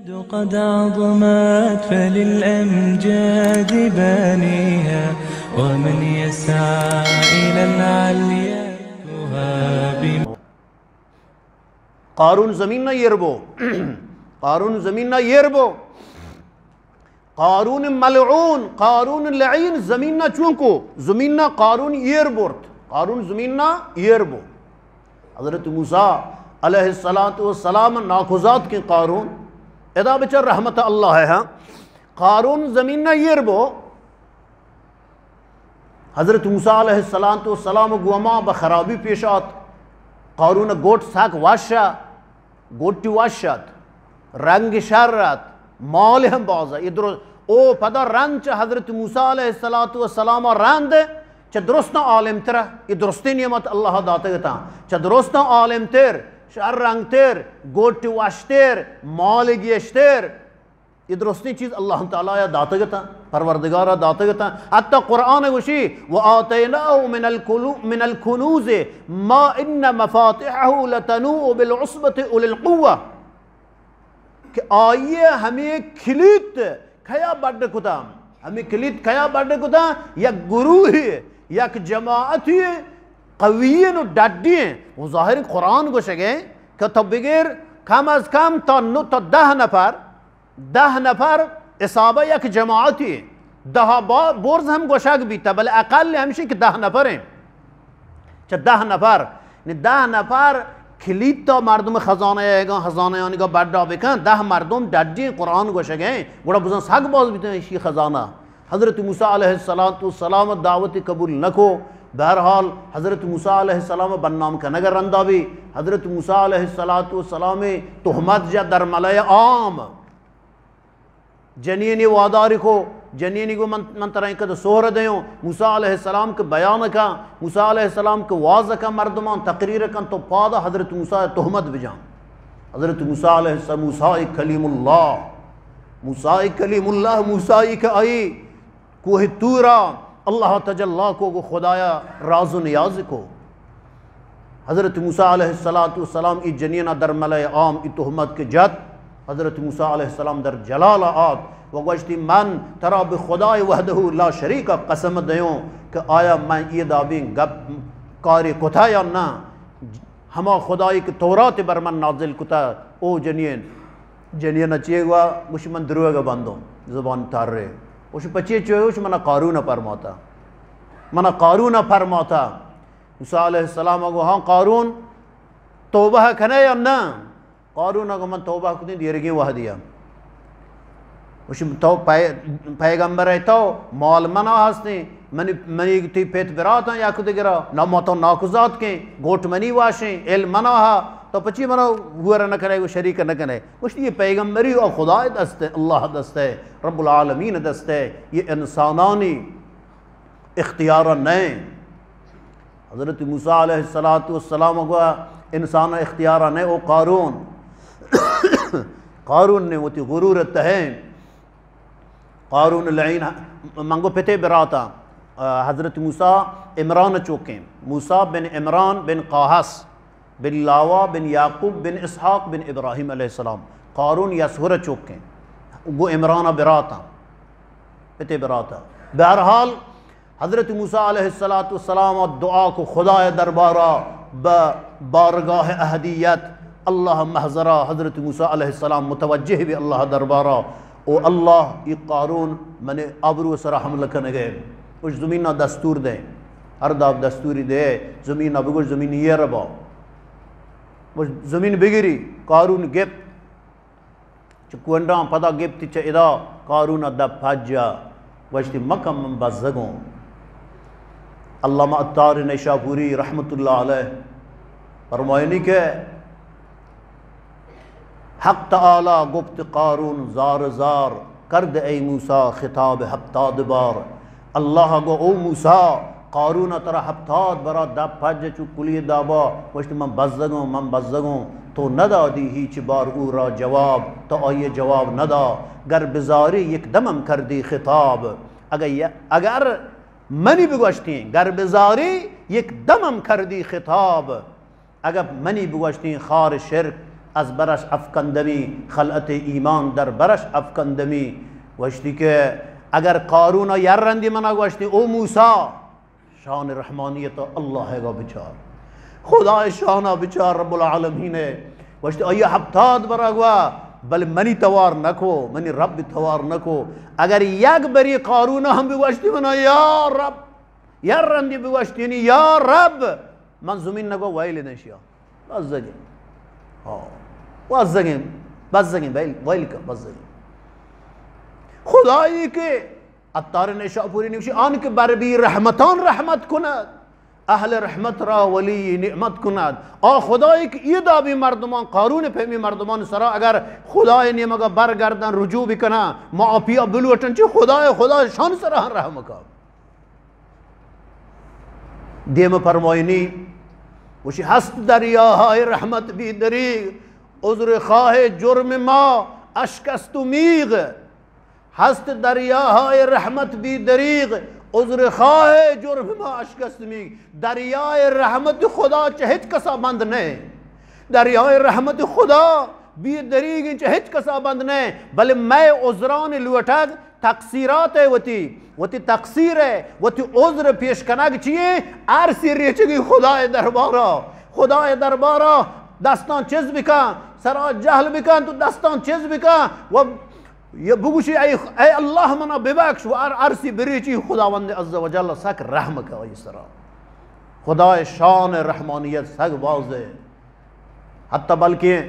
قد عظمت فللأمجاد بانيها، ومن يسعى إلى العليا يهاب. قارون زمین ءَ ایر بو. قارون زمین ءَ ایر بو. قارون ملعون، قارون لعین زمین ءَ چون کو؟ زمین ءَ قارون ایر برت. قارون زمین ءَ ایر بو. حضرت موسیٰ علیہ الصلوۃ والسلام ناکوزات کہ قارون، ادا بچار رحمت اللہ ہے، ہاں. قارون زمین ءَ ایر بو. حضرت موسیٰ علیہ الصلوۃ والسلام گوما بہ خرابی پیش آت. قارون گوٹ سک وش ءَ، گوٹی وش ات، رنگ شر ات، مال ہم باز ات. اے درو-، او پدا رند چہ حضرت موسیٰ علیہ الصلوۃ والسلام رند چہ درستاں عالم تر، اے درستیں نعمت اللہ داتگ اتاں. چہ درستاں عالم تر، شر رنگ تر، گوٹی وش تر، مال گیشتر، اے درستیں چیز اللہ تعالیٰ ءَ داتگ اتاں، پروردگار ءَ داتگ اتاں. حتی قرآن گوشی، وآتیناہ من الکلو-، من الکنوز ما ان مفاتحہ لتنوء بالعصبۃ اولی القوۃ، کہ آئی ءَ ہمے کلیت کیا بڈ کتا، ہمے کلیت کیا بڈ کتا، یک گروہے، یک جماعتے قوی و ڈڈی. و ظاہر قرآن گوشگے کہ تو بگر کم از کم تا نو، تا دہ نفر، دہ نفر حساب یک جماعتی، دہ با-، برز ہم گوشگ بیتا، بلے اقل ہمشی کہ دہ نفر ہیں. چہ دہ نفر، نی دہ نفر کلیت تا مردم خزانہ ایگا، خزانہ آنگا بڈا بکن، دہ مردم ڈڈی قرآن گوشگیں، گڑا بزن سگ باز بیتن اشی خزانہ. حضرت موسیٰ علیہ الصلوۃ والسلام دعوت قبول نکو. بہرحال حضرت موسیٰ علیہ السلام بدنام کنگ رندا بی. حضرت موسیٰ علیہ الصلوۃ والسلام تہمت جا در ملأ عام. جنینی واداری کو، جنینی گو من، من ترا انکد سہر دیوں. موسیٰ علیہ السلام کہ بیان کن، موسیٰ علیہ السلام کہ واز کن، مردمان تقریر کن، تو پادا حضرت موسیٰ تہمت بجان. حضرت موسیٰ علیہ السلام، موسیٰ کلیم اللہ، موسیٰ کلیم اللہ، موسیٰ کہ آئی کوہ طورا اللہ تجلی کو، گو خدایا راز و نیاز کو. حضرت موسیٰ علیہ الصلوۃ والسلام ای جنینا در ملأ عام ای تہمت کہ جت، حضرت موسیٰ علیہ السلام در جلال آت و گوشتی، من ترا بہ خدای وحدہ لا شریک قسم دیوں کہ آیا من ای دابین گپ کاری کتا یا نہ. ہما خدائی کہ تورات بر من نازل کتا، او جنین، جنین چیے گوا، گوشی من دروگ بندوں، زبان تر رہے. گوشی پچے چوئے؟ گوشی منا قارون پرماتا، منا قارون پرماتا. موسیٰ علیہ السلام گو، ہاں قارون، توبہ کنے یا نہ؟ قارون گو، من توبہ کتیں دیرگیں وہدیا. گوشی تو پے-، پیغمبر ئے، تو مال منا ہستیں، منی، منی تی پت براتاں یک دگرا، نہ ما تو ناکوزات کیں، گوٹ منی واشیں، علم منا ہا، تو پچی منا گور نہ کنے، گو شریک نہ کنے. گوشتی یہ پیغمبری او خدا دست ہے، اللہ دست ہے، رب العالمین دست ہے، یہ انسانانی اختیار نہ. حضرت موسیٰ علیہ الصلوۃ والسلام گو، انسان اختیار نہ او قارون. قارون نے وتی غرور تہے، قارون لعین، منگو پتے براتا، حضرت موسیٰ عمران چوکیں، موسیٰ بن عمران بن قاہس بن لاوا بن یعقوب بن اسحاق بن ابراہیم علیہ السلام. قارون یسہر چوکیں، گو عمران براتا، پتے براتا. بہرحال، حضرت موسیٰ علیہ الصلوۃ والسلام دعا کو خدای دربارا، بہ بارگاہ احدیت، اللہ محضرا حضرت موسیٰ علیہ السلام متوجہ بی اللہ دربارا، او اللہ، ای قارون من آبرو سرا حملہ کنگے، اش زمینا دستور دے، ہر داب دستوری دے، زمینا بگوش زمین یہ ربا، زمین بگیری. قارون گپت، چہ کونڈاں پدا گپتی چہ ادا قارون ء دپ پجا، گوشتی، مکن من بزگوں. علامہ عطار نیشاپوری رحمت اللہ علیہ فرمائنی کہ حق تعالی گپت، قارون زار زار کرد اے موسی خطاب ہپتاد بار. اللہ گو، او موسی، قارون ء ترا ہپتاد برا دپ پج چو کلی دابا، گوشت، من بزگوں، من بزگوں. تو ندادی ہیچ بار او را جواب، تو آئی جواب ندا. گر بزاری یک دمم کردی خطاب. اگر، اگر منی بگوشتیں، گر بزاری یک دمم کردی خطاب. اگہ منی بگوشتیں خار شرک، از برش افکندمی، خلعت ایمان در برش افکندمی. گوشتی کہ اگر قارون ءَ یر رندی منا گوشتی، او موسی، شان رحمانیت اللہ ءَ بچار، خدائے شان ءَ بچار، رب العالمین ءَ. گوشتی، آئی ءَ ہپتاد برا گوا، بلے منی توار نکو، منی رب توار نکو. اگر یک بری قارون ءَ ہم بگوشتی منا، یا رب، یر رندی بگوشتینی، یا رب، من زمین نگو ویل دیں شیا. بزگیں. ہاں. بزگیں. بزگیں. ویل، ویل کن، بزگیں. خدایی کہ عطار نیشاپوری نوشی، آن کہ بر بی رحمتان رحمت کند، اہل رحمت را ولی نعمت کند. آ خدایی کہ اے دابی مردمان، قارون پیمی مردمان سرا اگر خدای نیمگا برگردن، رجوع بکنن، معافیا بلوٹن، چی خدای، خدای شان سرا رحم کا. دیم پرمائنی، گوشی، هست دریاهای رحمت بی دریغ، عذرخواه جرم ما اشک است و میغ. هست دریاهای رحمت بی دریغ، عذرخواه جرم ما اشک است و میغ. دریای رحمت خدا چہ ہچ کسا بند نہ. دریای رحمت خدا بی دریغ چہ ہچ کسا بند نہ، بلے مئے عذران لوٹگ تقصیرات ءَ، وتی، وتی تقصیر ءَ، وتی عذر پیش کنگ چی ایں؟ ارسی ریچگی خدائے دربارا، خدائے دربارا دستاں چست بکن، سرا جہل بکن، تو دستاں چست بکن و یہ بگوشی، اے، اے اللہ منا ببخش، و ار-، ارسی بریچی، خداوند عز و جل سک رحم کا آئی سرا. خدائے شان رحمانیت سک بازے. حتی بلکہ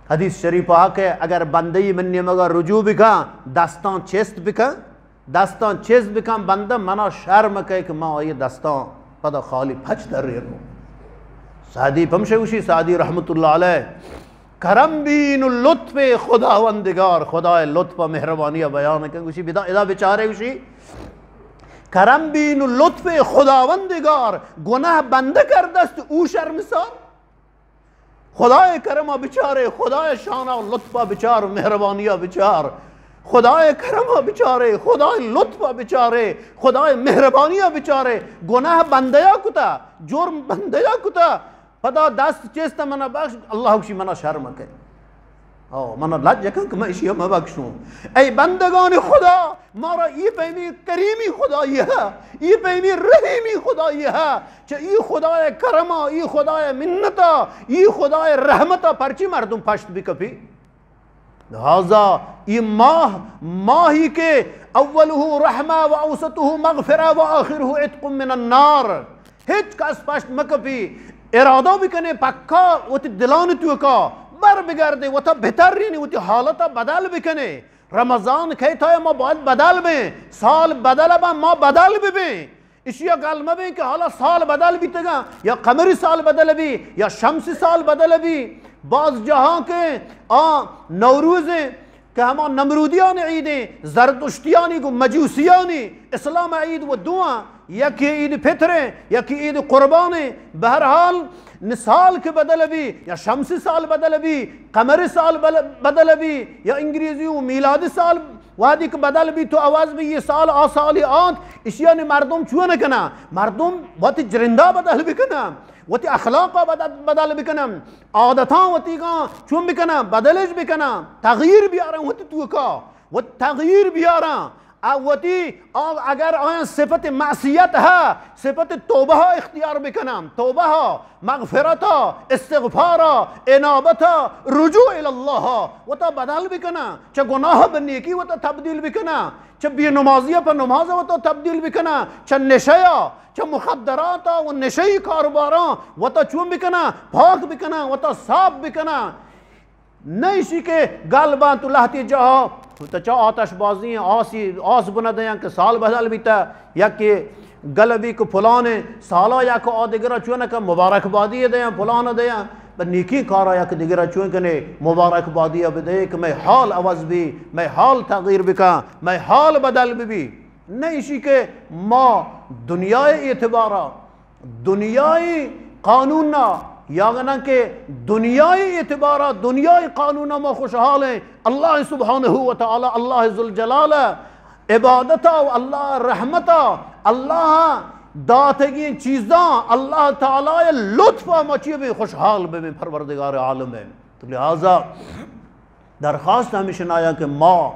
حدیث شریف آ کہ اگر بندہ من نیمگا رجوع بکن، دستاں چست بکن، دستاں چست بکن، بندہ منا شرم کئے کہ ما آئی دستاں پدا خالی پچ در ریروں. سعدی پمشے گوشی، سعدی رحمت اللہ علیہ، کرم بین و لطف خداوندگار، خدائے لطف و مہربانی بیان کن، گوشی، بدا ادا بچارے، گوشی، کرم بین و لطف خداوندگار، گناہ بندہ کردست او شرمسار. خدائے کرما بچارے، خدائے شانا و لطفا بچار، مہربانیا بچار. خدائے کرما بچارے، خدائے لطفا بچارے، خدائے مہربانیا بچارے. گناہ بندیا کتا، جرم بندیا کتا، پدا دست چست منا بخش، اللہ گوشی منا شرم کئے. او، منا لج کن کہ من اشیا مبخشوں. اے بندگان خدا، مارا ای پیمی کریمی خدایی ہے، ای پیمی رحیمی خدایی ہے. چہ ای خدای کرما، ای خدای منتا، ای خدای رحمتا پرچی مردم پشت بکپی؟ لہذا ای ماہ، ماہی کہ اوله رحمہ و اوسطه مغفرہ و آخره عتق من النار. ہچ کس پشت مکپی، ارادہ بکنے، پکا وتی دلان توکا بر بگردے، وتا بہترین وتی حالتا بدل بکنے. رمضان کئیت، ما باید بدل بیں، سال بدل با، ما بدل ببیں. اشیا گل مبیں کہ حالا سال بدل بیتگاں، یا قمری سال بدل بی، یا شمسی سال بدل بی. باز جاہاں کہ آ نوروز ایں کہ ہما نمرودیان عید ایں، زردشتیانی گو مجوسیانی، اسلام عید و دواں، یکی عید فطر ایں، یکی عید قربان ایں. بہرحال، نی سال کہ بدل بی، یا شمسی سال بدل بی، قمری سال بل-، بدل بی، یا انگریزی و میلادی سال وہدی کہ بدل بی تو عوض بی، یہ سال آ سالی آنت، اشیانی مردم چون کنن؟ مردم وتی جرندہ بدل بکنن، وتی اخلاقا بدل، بدل بکنن، عادتاں وتیگاں چون بکنن؟ بدلش بکنن، تغییر بیارن وتی توکا، و تغییر بیارن. آ وتی، آ اگر آیاں صفت معصیت ہا، صفت توبہ ہا اختیار بکنن، توبہ ہا، مغفرت ہا، استغفار ہا، انابت ہا، رجوع الی اللہ ہا، وتا بدل بکنن، چہ گناہ پہ نیکی وتا تبدیل بکنن، چہ بے نمازی پہ نماز وتا تبدیل بکنن، چہ نشہ یا، چہ مخدرات و نشئی کاروباراں وتا چون بکنن؟ پاک بکنن، وتا صاف بکنن. نہ ایشی کہ گل بنت و لہتی جاہا تو چہ آتش بازی آسی، آس بنا دیاں کہ سال بدل بیتا، یا کہ گل بی کہ پلان سالا یا کہ آ دگرا چون کہ مبارک بادی دیاں، پلان دیاں، بہ نیکی کارا یا کہ دگرا چون کنے مبارک بادی بدے کہ مئے حال عوض بی، مئے حال تغییر بکا، مئے حال بدل ببی. نہ ایشی کہ ما دنیای اعتبارا، دنیای قانونا، یا گناں کہ دنیای اعتبارا، دنیای قانونا ما خوشحال ایں. اللہ سبحانہ و تعالی، اللہ ذوالجلال عبادتا و اللہ رحمتا، اللہ داتگیں چیزاں اللہ تعالی ءِ لطف ءَ ما چی بیں؟ خوشحال ببیں پروردگار عالم ءَ۔ تو لہذا درخواست ہمیشن آیا کہ ما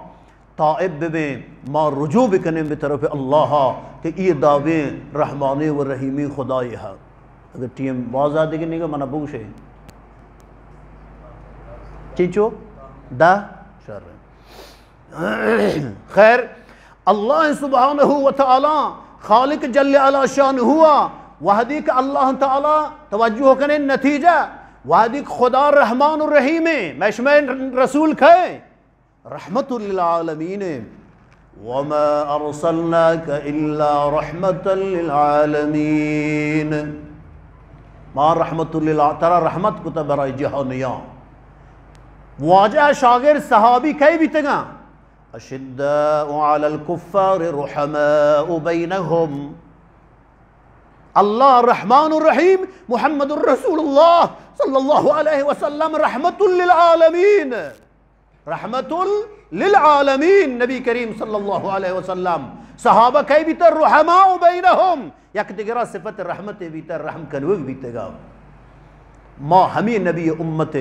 تائب ببیں، ما رجوع بکنیں بہ طرف اللہ ءَ کہ اے دابیں رحمانی و رحیمی خدائے ءَ۔ اگر ٹیم بازا دیگہ نیگا منا بگوشے۔ چنچو؟ دہ؟ شر۔ خیر، اللہ سبحانہ و تعالی، خالق جل علا شانہ، وہدی کہ اللہ تعالی، توجہ کنیں نتیجہ، وہدی کہ خدا رحمان و رحیم ہے، مشمع رسول کھے رحمت للعالمین، وما ارسلناک الا رحمت للعالمین۔ ما رحمت للع-، ترا رحمت کتا برای جہانیاں۔ واجہ شاگرد صحابی کئی بیتگاں؟ اشداء علی الکفار رحماء بینہم۔ اللہ رحمان الرحیم، محمد رسول اللہ صلی اللہ علیہ وسلم رحمت للعالمین۔ رحمت للعالمین، نبی کریم صلی اللہ علیہ وسلم۔ صحابہ کئی بیتہ؟ رحماء بینہم، یک دگرا صفت رحمت بیتہ، رحم کنوک بیتگا۔ ما ہمیں نبی امت،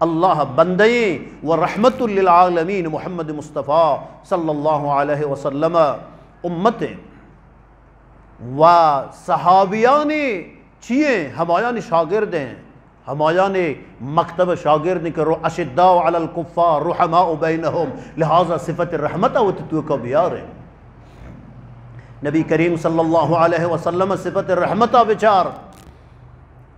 اللہ بندے و رحمت للعالمین محمد مصطفی صلی اللہ علیہ وسلم امت و صحابیانی چیئے؟ ہمایانی شاگرد ہیں، ہمایانی مکتب شاگرد ہیں کہ رو-، اشداء علی الکفار رحماء بینہم، لہذا صفت رحمت وتی توکا بیارے۔ نبی کریم صلی اللہ علیہ وسلم صفت رحمت بچار۔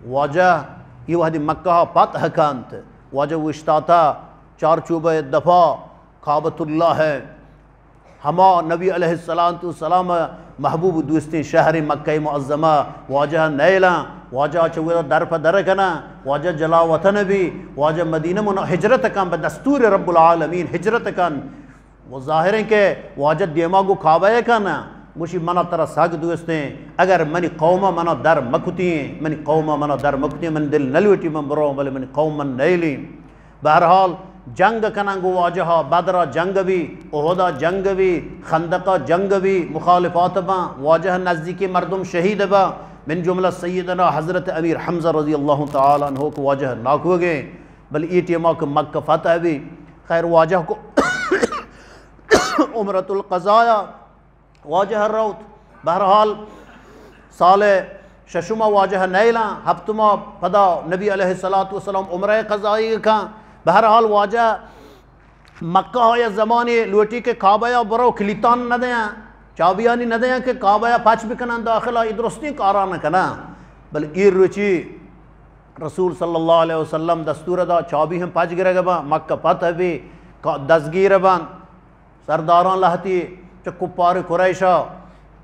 واجہ یہ وہدی مکہ فتح کنت، واجہ وشتاتا چارچوبہ دفا کعبۃ اللہ ہے، ہما نبی علیہ الصلوۃ والسلام محبوب دوستیں شہر مکہ معظمہ واجہ نیلاں، واجہ چہ ودا در پہ در کناں، واجہ جلا وطن بی، واجہ مدینہ منا ہجرت کن، بہ دستور رب العالمین ہجرت کن۔ و ظاہر ہیں کہ واجہ دیما گو کعبہ کن، گوشی منا ترا سک دوستیں، اگر منی قوم منا در مکتیں، منی قوم منا در مکتیں، من دل نلوٹی من برو، بلے منی قوم من نیلیں۔ بہرحال، جنگ کنن گو واجہ، بدر جنگ بی، احد جنگ بی، خندق جنگ بی، مخالفات باں، واجہ نزدیکی مردم شہید باں، من جملہ سیدنا حضرت امیر حمزہ رضی اللہ تعالی عنہ کو واجہ ناکوگے، بل ای ٹیما کہ مکہ فتح بی، خیر واجہ کو عمرۃ القضاء واجہ روت۔ بہرحال، سال ششما واجہ نیلاں، ہپتما پدا نبی علیہ الصلوۃ والسلام عمرہ قضائی کن۔ بہرحال، واجہ مکہ آیا زمانے لوٹی کہ کعبہ یا برو کلیتان نہ دیاں، چابیانی نہ دیاں کہ کعبہ یا پچ بکناں داخلہ، ای درستیں کارا نہ کناں۔ بل ای روچی رسول صلی اللہ علیہ وسلم دستور دا، چابی ہم پچ گرگ باں، مکہ فتح بی، کا-، دزگیر باں۔ سرداراں لہتی چہ کپار قریشا،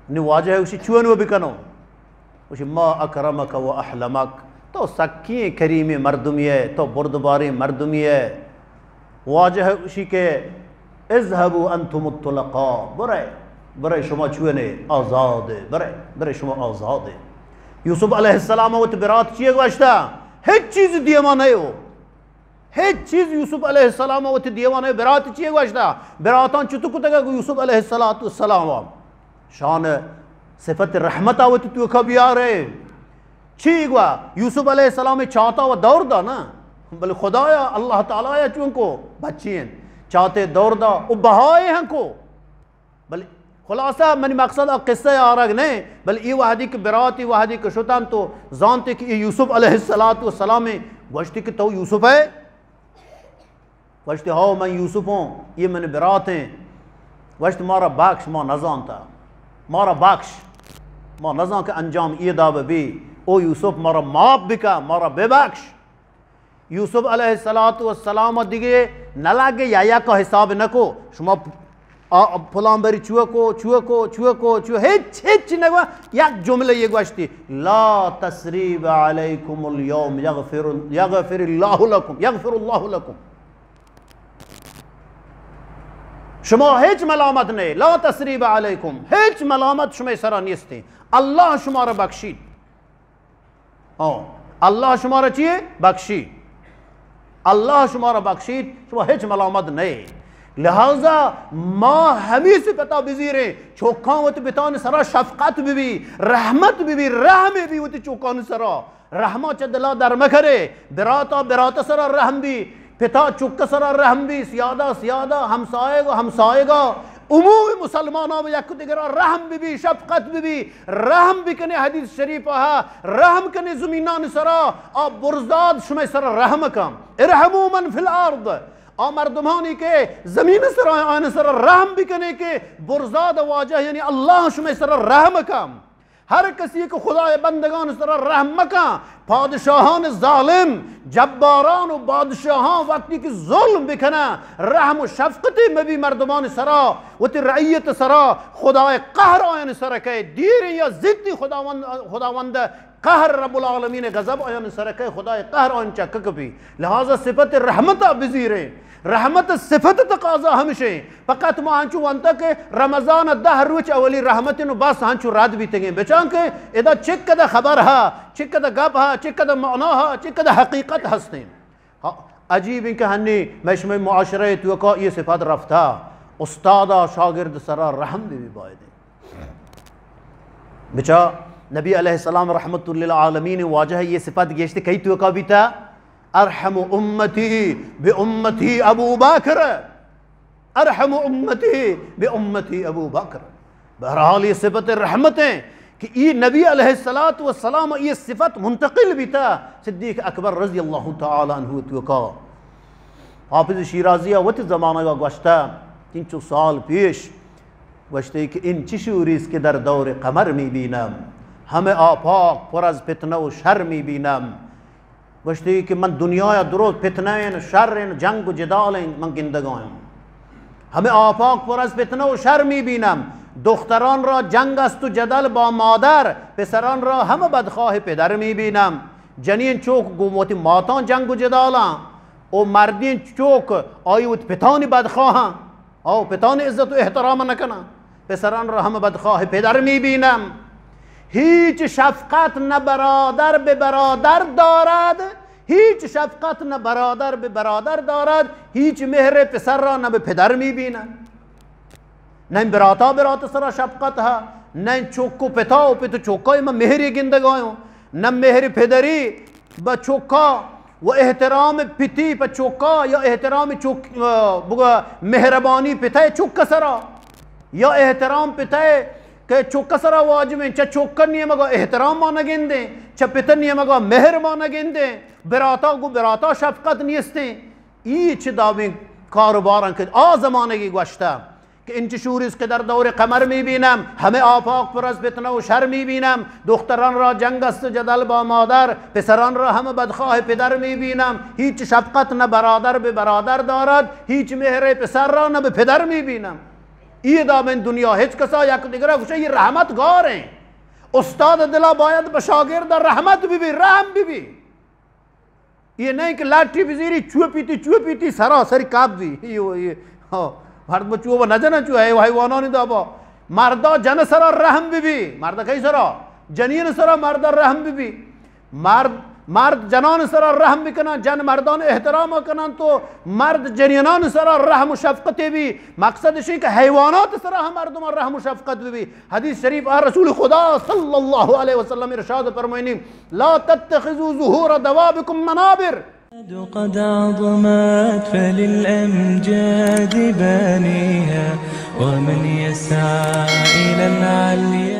نی واجہ گوشی چون و بکنو؟ گوشی ما اکرمک و احلمک، تو سکیں کریمیں مردمی ہے، تو بردباریں مردمی ہے۔ واجہ گوشی کہ اذهبوا انتم الطلقاء، برے، برے شما چونے آزاد، برے، برے شما آزاد۔ یوسف علیہ السلام وت برات چیے گوشتا؟ ہچ چیز دیما نہیں ہو۔ ہچ چیز یوسف علیہ السلام وتی دیوان برات چیے گوشتا؟ براتاں چتو کتگا گو یوسف علیہ الصلوۃ والسلام شان صفت رحمت وتی توکا بیارے۔ چی گوا یوسف علیہ السلام چاتا و دور دا نا، بل خدایا اللہ تعالی چون کو بچین چاتے دور دا و بہائے ہن کو۔ بل خلاصہ منی مقصد آ قصہ آرگ نہ، بل ای وہدی کہ براتی وہدی کہ شتن تو زانتے کہ ای یوسف علیہ الصلوۃ والسلام گوشتی کہ تو یوسف ہے؟ گوشتی ہاو من یوسف ہوں، یہ من برات ہیں۔ گوشت مارا بخش، ما نزانتا، مارا بخش، ما نزان کہ انجام یہ داب بی۔ او یوسف مارا معاف بکا، مارا ببخش۔ یوسف علیہ الصلوۃ والسلام دیگہ نہ لگے یا یا کا حساب نہ کو، شما آ-، پلان بری چو کو، چو کو، چو کو، چو ہچ، ہچ نہ گوا، یک جملہ یہ گوشتی، لا تثریب علیکم الیوم یغفر، یغفر اللہ لکم، یغفر اللہ لکم۔ شما ہچ ملامت نہیں، لا تثریب علیکم، ہچ ملامت شما سرا نیستی، اللہ شما را بخشید۔ ہاں، اللہ شما را چیے؟ بخشی۔ اللہ شما را بخشیت، شما ہچ ملامت نئے۔ لہذا ما ہمے صفتا بزیریں، چوکاں وتی پتانی سرا شفقت ببی، رحمت ببی، رحم ببی وتی چوکانی سرا۔ رحماں چہ دلا در مکرے، براتا براتا سرا رحم بی، پتا چک سرا رحم بی، سیادا سیادا، ہمسایگ و ہمسایگا، عموم مسلماناں یک دگرا رحم ببی، شفقت ببی، رحم بکنے۔ حدیث شریف آہا، رحم کنے زمینان سرا، آ برزاد شمئے سرا رحم کن۔ ارحموا من فی الارض، آ مردمانی کہ زمین سرا آن سرا رحم بکنے کہ برزاد واجہ یعنی اللہ شمئے سرا رحم کن۔ ہر کسی کہ خدائے بندگان سرا رحم مکن، پادشاہان ظالم، جباران و بادشاہان وقتی کہ ظلم بکنن، رحم و شفقتے مبی مردمان سرا، وتی رعیت سرا، خدائے قہر آیان سرا کئے، دیریں یا زیتیں خداوند، خداوند قہر، رب العالمین غضب آیان سرا کئے، خدائے قہر آیان چکک بی۔ لہذا صفت رحمتا بزیریں۔ رحمت صفت تقاضا ہمشیں۔ فقط ما ہنچو ونتا کہ رمضان دہ روچ اولی رحمت نو بس ہنچو رد بیتگیں۔ بچان کہ ادا چکدہ خبر ہا، چکدہ گپ ہا، چکدہ معنا ہا، چکدہ حقیقت ہستیں۔ ہا، عجیب انکہ ہنی مئے شمئے معاشرہ توکا یہ صفت رفتا۔ استادا شاگرد سرا رحم بی بی بایدیں۔ بچا نبی علیہ السلام رحمت للعالمین واجہ یہ صفت گیشت کئی توکا بیتا؟ ارحم امتی بامتی ابو بکر، ارحم امتی بامتی ابو بکر۔ بہرحال یہ صفت رحمت ہیں کہ یہ نبی علیہ الصلوۃ والسلام یہ صفت منتقل بیتا صدیق اکبر رضی اللہ تعالی عنہ توکا۔ حافظ شیرازی وت زمانہ گوشتہ، انچو سال پیش گوشتے کہ ان چشوریس کہ در دور قمر می بینم، ہمے آفاق پر از فتنہ و شر می بینم۔ گوشتی کہ من دنیا ء درست فتنہ ایں، شر ایں، جنگ و جدال ایں، من گندگ آیاں۔ ہمے آفاق پر از فتنہ و شر می بینم۔ دختران را جنگ است و جدل با مادر، پسران را ہم بدخواہ پدر می بینم۔ جنین چوک گوں وتی ماتاں جنگ و جدالاں، و مردین چوک آئی وت پتانی بدخواہاں۔ او پتانی عزت و احترام نکناں، پسران را ہم بدخواہ پدر می بینم۔ هیچ شفقت نه برادر به برادر دارد، هیچ شفقت نه برادر به برادر دارد، هیچ مهر پسر را نه به پدر می بینم۔ نه براتا برات سرا شفقت ها، نه چوک و پتا و پت و چوکای ما مهری گندگایوں، نه مهر پدری با چوکا و احترام پتی پہ چوکا یا احترام چوک، اه، بگا مہربانی پتئے چوک سرا یا احترام پتئے کہ چوک سرا واجبیں، چہ چوک نیمگا احترام ما نگندیں، چہ پت نیمگا مہر ما نگندیں، براتا گو براتا شفقت نیستیں۔ ای چہ دابیں کاروباراں کہ آ زمانگی گوشتہ۔ که این چه شوری است که در دور قمر می‌بینم، همه آفاق پر از فتنه و شر می‌بینم، دختران را جنگ است و جدل با مادر، پسران را همه بدخواه پدر می‌بینم، هیچ شفقت نه برادر به برادر دارد، هیچ مهر پسر را نه به پدر می‌بینم. ای دابن دنیا هچ کسا یک دیگر گوشه ای رحمت گاریں. استاد دلا باید به شاگرد رحمت ببی، رحم ببی. یہ نہیں کہ لاٹھی بزیری چوپیتی، چوپیتی سراسری کاپ بی۔ یہ، یہ، ہاں، مرد بچو با نجنا چو ہے، حیوانانی دابا۔ مردا جن سرا رحم بی بی۔ مرد کئی سرا؟ جنین سرا مرد رحم بی بی۔ مرد، مرد جنان سرا رحم بکنن، جن مردان احترام کنن تو مرد جنینان سرا رحم و شفقت بی۔ مقصد اشی کہ حیوانات سرا ہم مردمان رحم و شفقت بی۔ حدیث شریف آ رسول خدا صلی اللہ علیہ وسلم ارشاد فرمائنی، لا تتخذوا ظهور دوابكم منابر. قد عظمت فللأمجاد بانيها ومن يسعى إلى العليا